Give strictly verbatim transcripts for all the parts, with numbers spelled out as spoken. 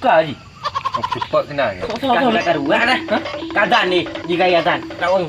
suka ji. Oh, cepat kena ya. Sok, sok, sok, nak karu, ah, dah. Hah? Kazan ni, jika ya kan. Tak urus.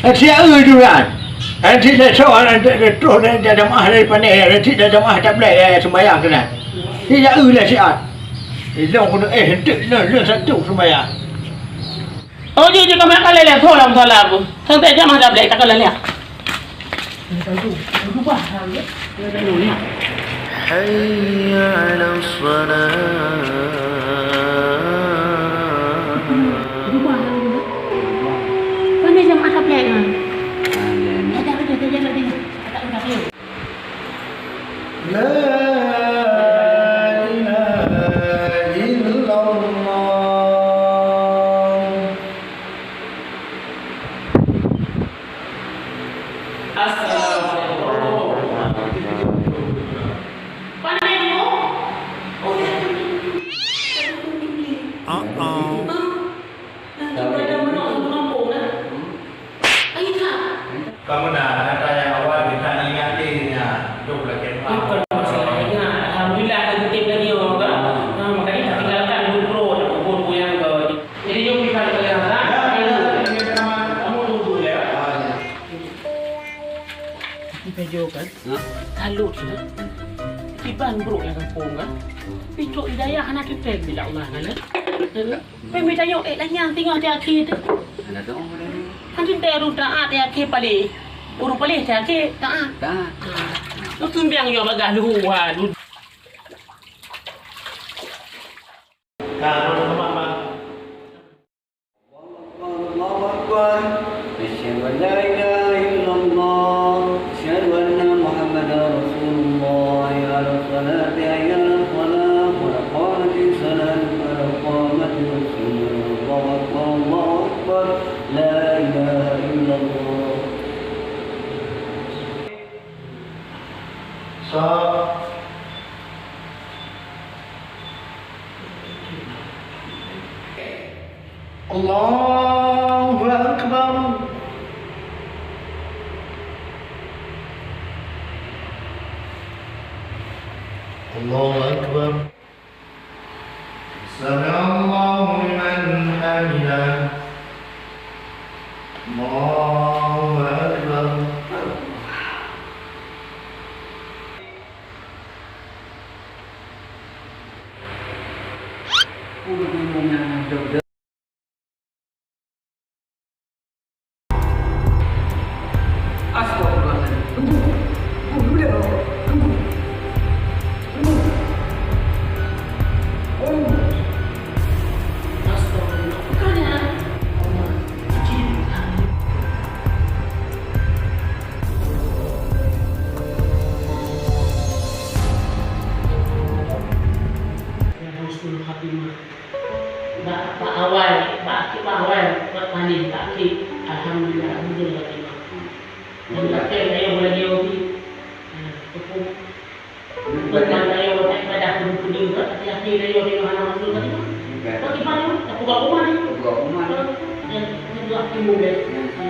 Eh, siat eu tu kan. Eh, si lé soe, eh, eh, troh dari jamaah dari pané, eh, si dari jamaah tablek, eh, sembahyang keunan. Si jak eu lé siat. Ilong keuneuk, eh, henteuk lôn, lôn satu sembahyang. Oh, jih, jih, kami akan leleh, soe lam salah aku. Sampai jamaah tablek, takkan leleh. Hayya 'alas shalah. La ilaha illallah. Assalamualaikum. Pandai dulu. Oh, ya. Ah, ah. Hah? Nanti pada menang satu kampung, kan? Ayo, tak? Kamu nak, kata yang awal kita ingat dia, duh, lagi. Bukan masalah ingat. Alhamdulillah, kan, kita lagi orang, kan? Ah, makanya kita tinggalkan dulu, nak kubur yang ke. Jadi, jom kita ke dalam, ha? Ya, ya, ya, ya, ya, ya. Kamu tunggu, ya. Ah, ya. Kita jauh, kan? Ha? Kalau tu, kiban buruk yang kampung, kan? Picok hidayah hana teuntèe bila Allah, kan? Pemita yok, eh, lanyang tengok di akhir tu. Ada doa dah ni. Kan teuntèe ureueng taat di akhir paling. Ureueng paling di akhir taat. Taat. Tu sumbiang yo bagah luhua. Allahu Akbar, Allahu Akbar. Asyhadu an la ilaha illallah. Asyhadu anna Muhammadar Rasulullah. Hayya 'alas salati, hayya 'alal falah. Qad qamatis salah, qad qamatis salah. Allahu Akbar, Allahu Akbar. La ilaha illallah. Sa- Allahu Akbar. Allahu Akbar. Sami'allahu liman hamidah. Allahu Akbar. Astagfirullahaladzim. Tunggu. Tunggu dulu dah, Bang. Tunggu. Tunggu. Oh. Astagfirullah. Bukannya. Ya, husnul khatimah. Bak, bak awai, bak akhé, bak awai, bak pané, bak akhé, alhamdulillah, husnul khatimah. Dan bak akhé, ayo bulan dia hobi. Ha, tepuk. Bukan ayo buat ibadah kudu-kudu, tapi akhé ayo tengok hana husnul khatimah. Bukan. Bak ibadah, tak buka rumah ni. Tak buka rumah ni. Ha, dan kedua timbul dia. Ya.